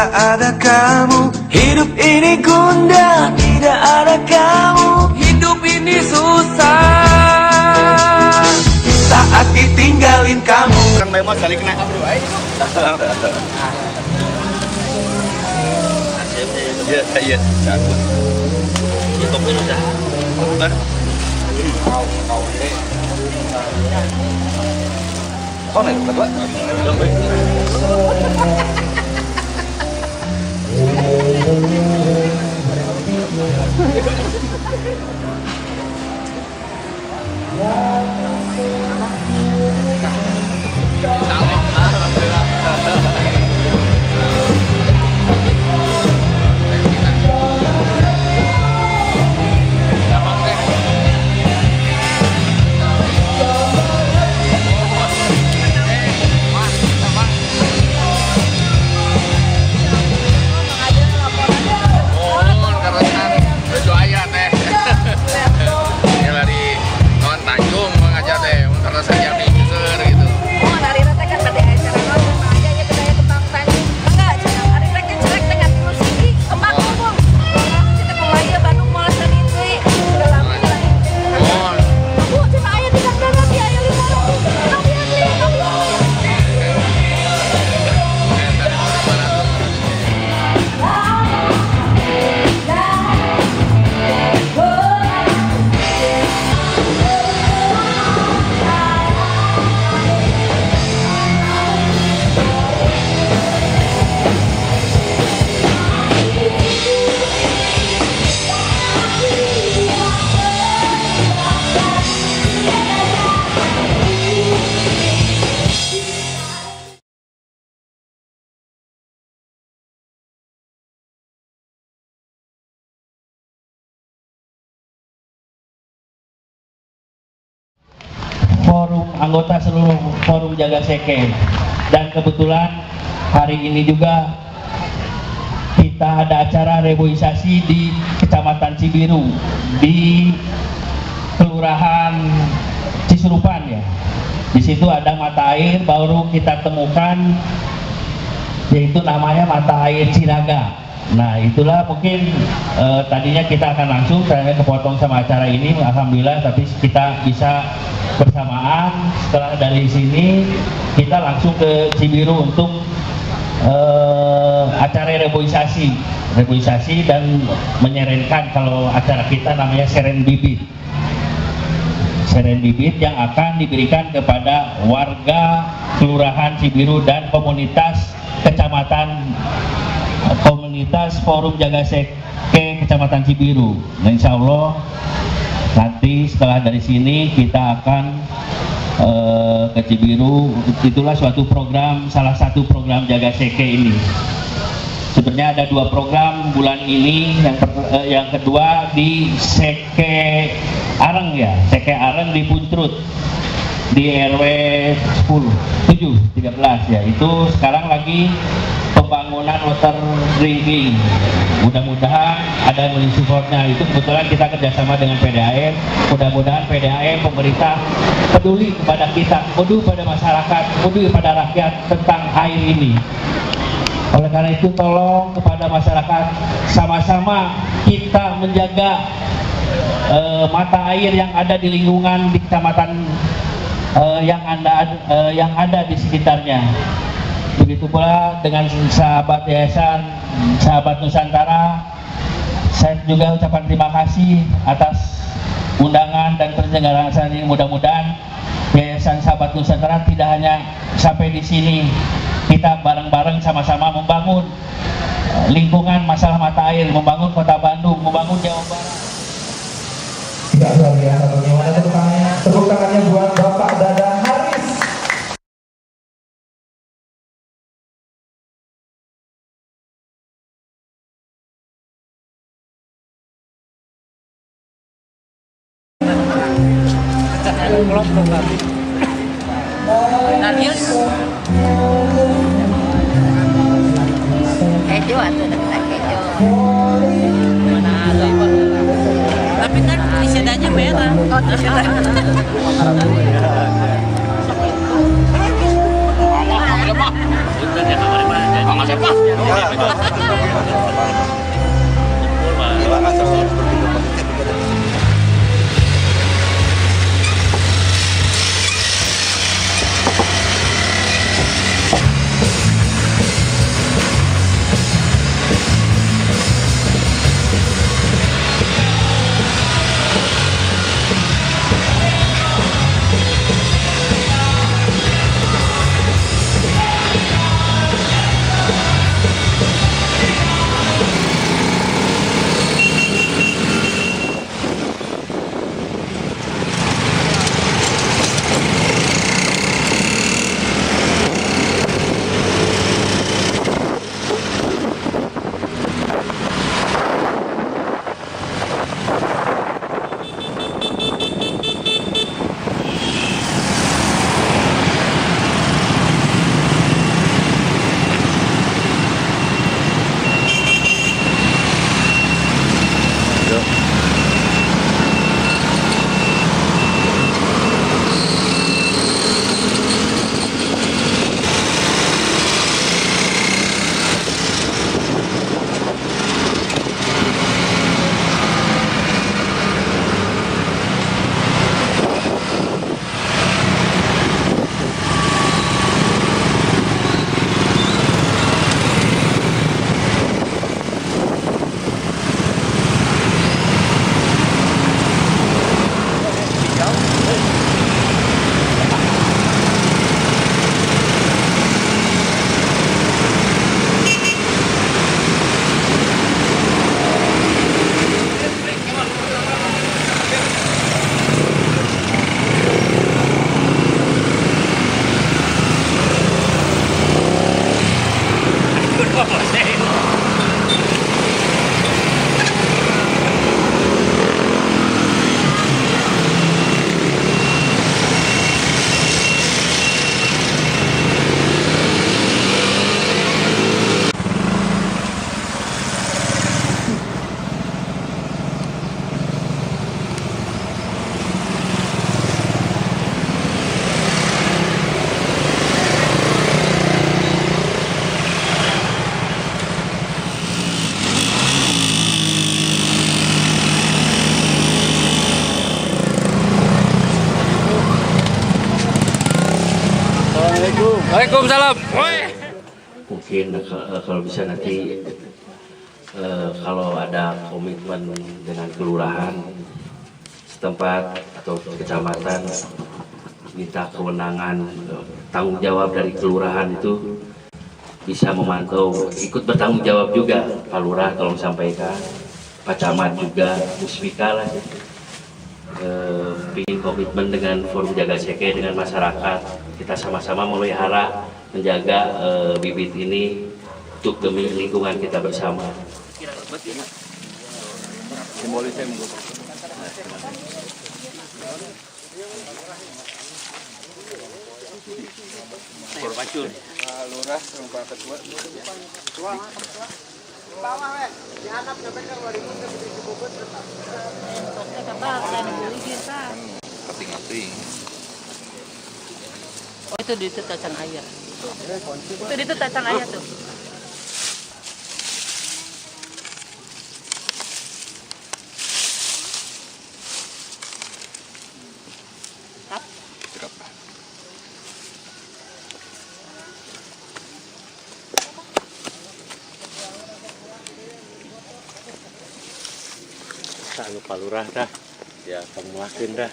Tak ada kamu. Hidup ini gundah, tidak ada kamu. Hidup ini susah saat ditinggalin kamu. Kan memang kali kena. Iya. Itu udah. Oh, nih, betul. Forum anggota seluruh Forum Jaga Seke, dan kebetulan hari ini juga kita ada acara reboisasi di Kecamatan Cibiru di Kelurahan Cisurupan ya. Di situ ada mata air baru kita temukan, yaitu namanya mata air Ciraga. Nah, itulah mungkin tadinya kita akan langsung, karena kepotong sama acara ini, alhamdulillah, tapi kita bisa bersamaan. Setelah dari sini kita langsung ke Cibiru untuk acara reboisasi dan menyerenkan, kalau acara kita namanya seren bibit. Seren bibit yang akan diberikan kepada warga Kelurahan Cibiru dan komunitas kecamatan, komunitas Forum Jaga Seke Kecamatan Cibiru. Nah, insya Allah nanti setelah dari sini kita akan ke Cibiru. Itulah suatu program, salah satu program Jaga Seke ini. Sebenarnya ada dua program bulan ini. Yang kedua di Seke Areng ya, Seke Areng di Puncrut di RW 10, 7, 13 ya. Itu sekarang lagi pembangunan water drinking. Mudah-mudahan ada yang mensupportnya. Itu kebetulan kita kerjasama dengan PDAM. Mudah-mudahan PDAM, pemerintah peduli kepada kita, peduli pada masyarakat, peduli pada rakyat tentang air ini. Oleh karena itu tolong kepada masyarakat, sama-sama kita menjaga mata air yang ada di lingkungan di kecamatan yang ada di sekitarnya. Begitu pula dengan sahabat Yayasan Sahabat Nusantara, saya juga ucapkan terima kasih atas undangan dan penyelenggaraan ini. Mudah-mudahan Yayasan Sahabat Nusantara tidak hanya sampai di sini, kita bareng-bareng sama-sama membangun lingkungan masalah mata air, membangun Kota Bandung, membangun Jawa Barat. Tidak luar biasa, bagaimana tepuk tangannya? Tepuk tangannya buat Bapak Dadan Haris. Kejo atau kejo. Mana ada? Tapi kan t-shirtnya merah. Oh, t-shirt. Assalamualaikum. Waalaikumsalam. Woi. Mungkin kalau bisa nanti kalau ada komitmen dengan kelurahan setempat atau kecamatan, minta kewenangan, tanggung jawab dari kelurahan itu bisa memantau, ikut bertanggung jawab juga. Pak Lurah tolong sampaikan, Pak Camat juga, Muspika lah gitu. Bikin komitmen dengan Forum Jaga Seke, dengan masyarakat, kita sama-sama memelihara, menjaga bibit ini untuk demi lingkungan kita bersama. Simbolisnya monggo. Pacul. Lurah, Pak Ketua. Kating-kating. Oh, itu di itu tacan ayah. Itu di itu tacan ayah tuh. Cekap. Tah nu Pak Lurah dah. Ya, pangmuakeun dah.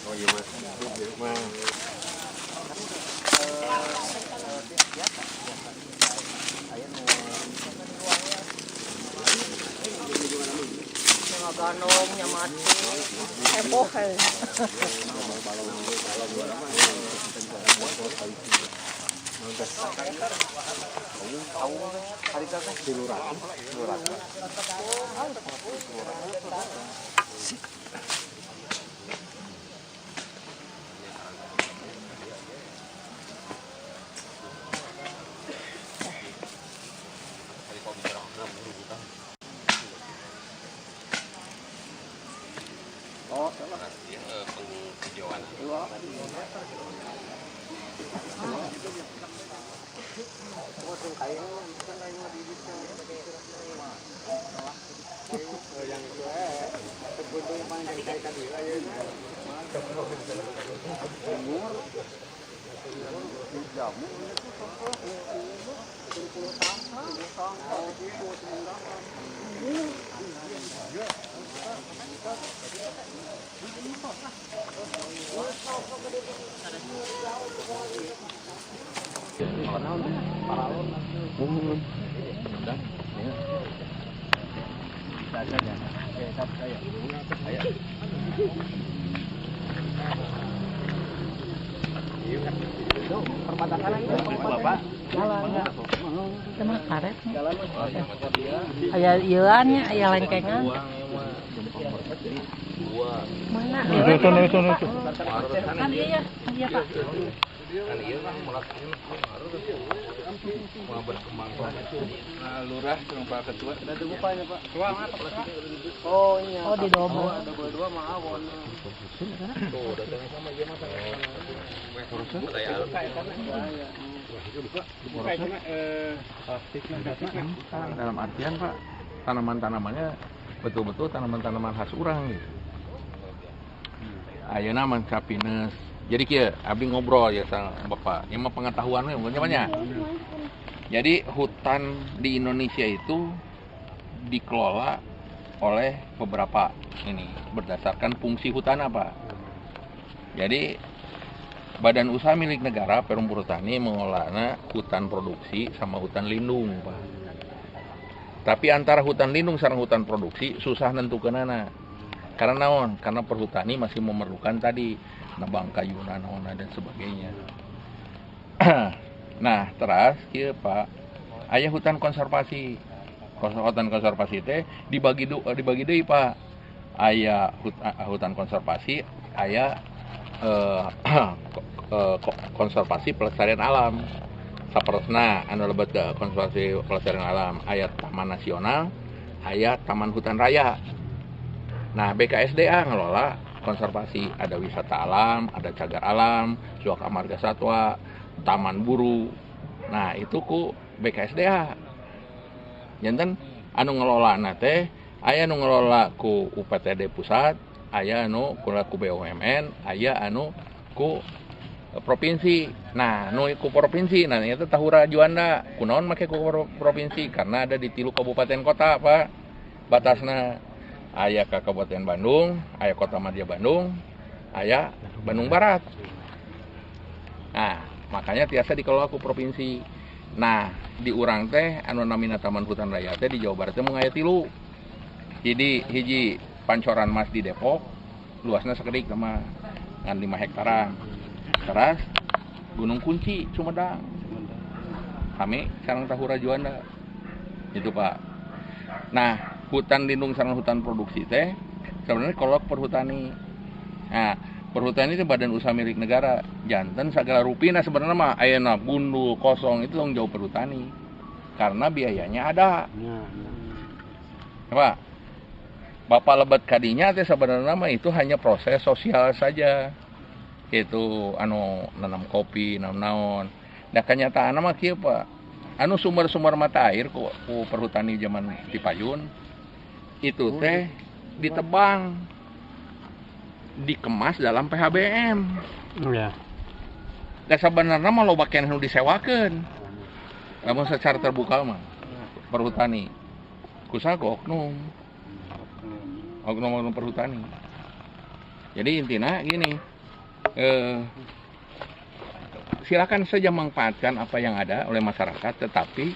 Oh iya mas. Iya mah. Ganomnya mati. Heboh. Penghijauan. Sama karet. Aya ieuan nya, aya lengkengan. Mana? Itu itu. Kan iya, iya Pak. Kan iya lah melak mau berkembang. Nah, lurah sama Pak Ketua. Ada tunggu Pak ya Pak. Oh iya. Oh di Dobo. Ada dua mah awon. Tuh, datang sama dia mah. Dalam artian Pak, tanaman-tanamannya betul-betul tanaman-tanaman khas urang gitu. Ayeuna mah pinus. Jadi kieu abdi ngobrol ya sama Bapak. Ieu mah pengetahuan we banyak. Jadi hutan di Indonesia itu dikelola oleh beberapa ini berdasarkan fungsi hutan apa. Jadi badan usaha milik negara Perum Perhutani mengolahnya hutan produksi sama hutan lindung, Pak. Tapi antara hutan lindung sama hutan produksi susah nentukeunana. Karena naon? Karena perhutani masih memerlukan tadi nebang kayu naon dan sebagainya. Nah, terus kieu Pak, aya hutan konservasi. Hutan konservasi teh dibagi dibagi deui Pak. Aya hutan konservasi, aya konservasi pelestarian alam. Sapertosna anu lebet ke konservasi pelestarian alam aya Taman Nasional, aya Taman Hutan Raya. Nah, BKSDA ngelola konservasi, ada wisata alam, ada cagar alam, suaka marga satwa, taman buru. Nah, itu ku BKSDA. Janten anu ngelola na teh aya anu ngelola ku UPTD pusat, aya anu ku BUMN, aya anu ku provinsi. Nah, nu ku provinsi, nah itu Tahura Juanda. Kunaon make ku provinsi? Karena ada di 3 kabupaten kota, Pak. Batasna aya ka Kabupaten Bandung, aya Kota Madya Bandung, aya Bandung Barat. Nah, makanya tiasa dikelola ku provinsi. Nah, di urang teh anu namina Taman Hutan Raya teh di Jawa Barat teh mung aya 3. Jadi hiji Pancoran Mas di Depok, luasnya sakedik sama ngan 5 hektaran. Teras Gunung Kunci Sumedang. Kami sareng Tahura Juanda. Itu, Pak. Nah, hutan lindung sareng hutan produksi teh sebenarnya kolok Perhutani. Nah, Perhutani itu badan usaha milik negara. Janten segala rupina sebenarnya mah ayeuna gundul kosong itu tanggung jawab Perhutani. Karena biayanya ada. Ya, Pak. Bapak lebet kadinya teh sebenarnya mah itu hanya proses sosial saja. Itu anu nanam kopi, nanam naon. Nah, kenyataan mah kieu, Pak. Anu sumber-sumber mata air ku Perhutani zaman di payun itu teh ditebang, dikemas dalam PHBM. Iya. Nah, sebenarnya mah loba keneh nu disewakeun. Lamun secara terbuka mah Perhutani. Kusaha ku oknum. Oknum-oknum Perhutani. Jadi intinya gini, silakan saja manfaatkan apa yang ada oleh masyarakat, tetapi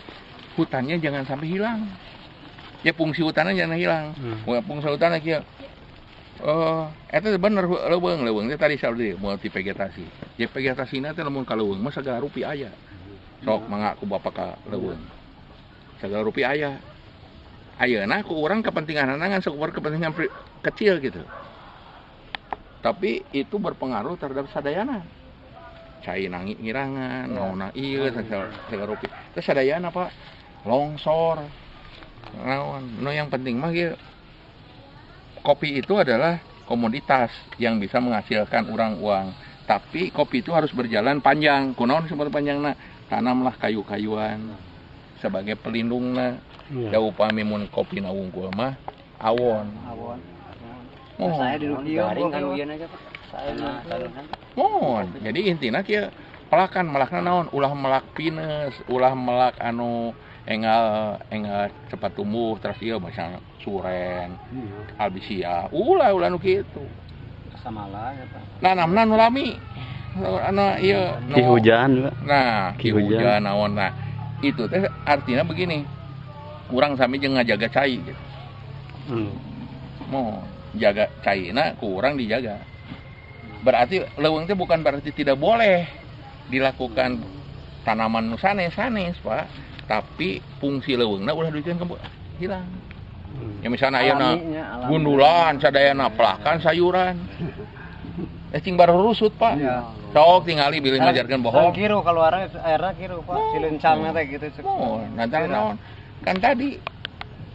hutannya jangan sampai hilang. Ya fungsi hutannya jangan hilang. Fungsi hutannya kieu. Eta bener leuweung, leuweung teh tadi saudi multi vegetasi. Ya vegetasina teh lamun ka leuweung mah sagala rupi aya. Sok mangga ku bapak ka leuweung. Sagala rupi aya. Ayeuna ku urang kepentinganna ngan saukur kepentingan kecil gitu. Tapi itu berpengaruh terhadap sadayana. Cai nangi ngirangan, naonna ieu sagala rupi. Terus sadayana, Pak, longsor. Naon, nu yang penting mah ieu kopi itu adalah komoditas yang bisa menghasilkan orang uang. Tapi kopi itu harus berjalan panjang. Kunaon disebut panjangna? Tanamlah kayu-kayuan sebagai pelindungna. Da upami mun kopina wungkul mah awon. Awon. Oh. Saya di garing kan ujian aja, Pak. Saya mohon. Jadi intina kieu pelakan melakna naon? Ulah melak pinus, ulah melak anu enggal enggal cepat tumbuh terus ieu misalnya suren, albisia, ulah ulah nu kitu. Samala ya, Pak. Nanamna nu lami. Anu ieu ki hujan, Pak. Nah, ki hujan naon. Nah, itu teh artinya begini. Urang sami jeung ngajaga cai gitu. Mau jaga caina kurang dijaga. Berarti leuweung teh bukan berarti tidak boleh dilakukan tanaman nu sanes-sanes, Pak. Tapi fungsi leuweungna ulah duiteun hilang. Ya misalnya ayeuna gundulan sadayana pelakan sayuran. Cing baru rusut, Pak. Ya. Sok tingali bilih ngajarkeun bohong. Kiru keluar airna kiru, Pak. Cilencangna teh gitu. Oh, nanti naon? Kan tadi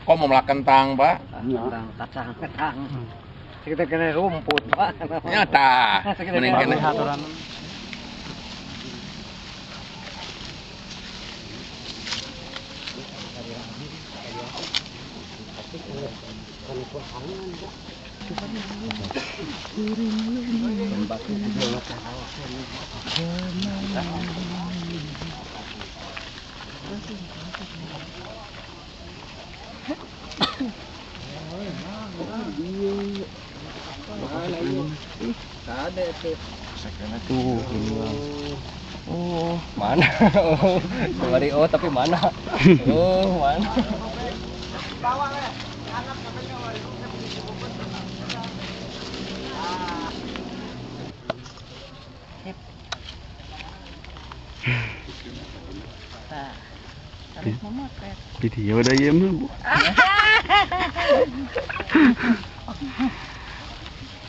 kok mau melak kentang, Pak? Kentang, kacang, kentang. Sekitar kena rumput, Pak. Nyata. Mending kena aturan. Oh, mana? Oh, oh tapi mana? Oh, mana? Video udah ya mah, Bu.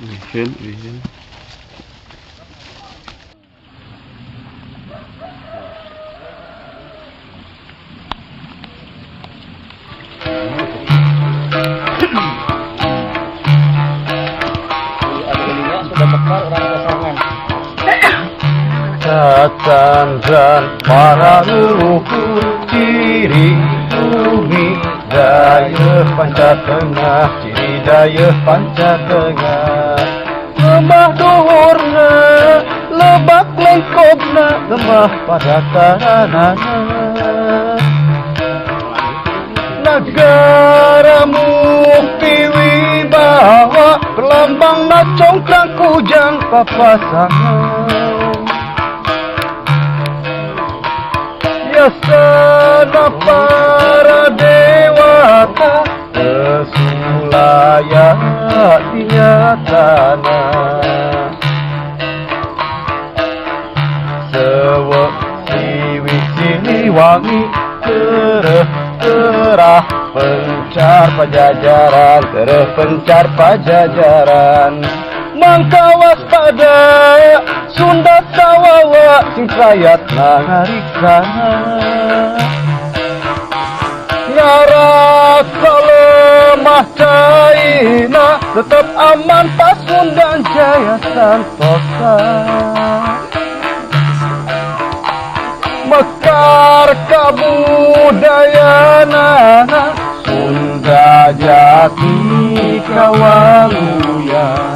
Bikin. Cacandran para leluhur ciri bumi dayeuh Panca Tengah, ciri dayeuh Panca Tengah. Lemah duhurna, lebak lengkopna, lemah pada tanana. Negara mukti wibawa, perlambang congkrang kujang papasangan. Yasana para dewata, kesulaya dinyatana. Sewek siwi siliwangi, kereh kerah pencar pajajaran, kereh pencar pajajaran. Mangka waspada Sunda sawawa, sing prayatna ngarikana. Ngarasa lemah caina, tetap aman Pasundan jaya santosa. Mekar kabudayanana, Sunda jati kawaluya.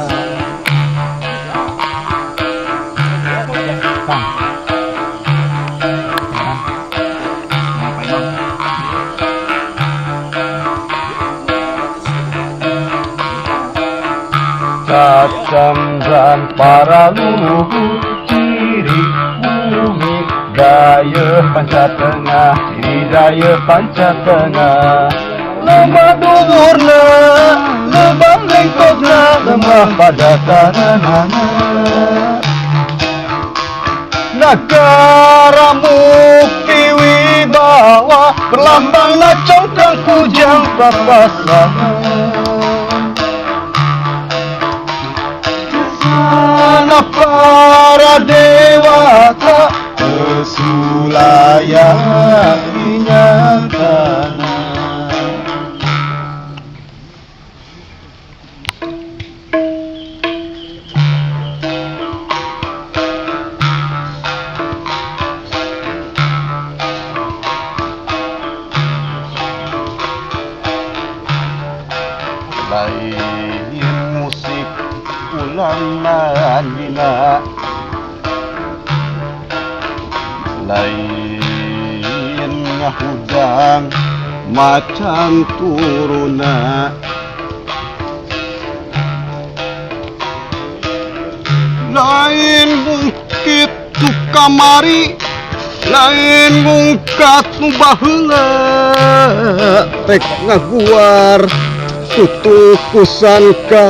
Cacandran para leluhur ciri bumi dayeuh Panca Tengah, ciri dayeuh Panca Tengah. Lemah duhurna, lebam lengkopna, lemah pada tanana. Negara mukti wibawa, berlambang congkrang kujang papasangan. Sana para dewata, kesulaya dinyatana. Lain musik ulangan dina, lain ngahudang macan turuna. Lain bungkit nu kamari, lain mungkat nu baheula, rek ngaguar tutukusan ka.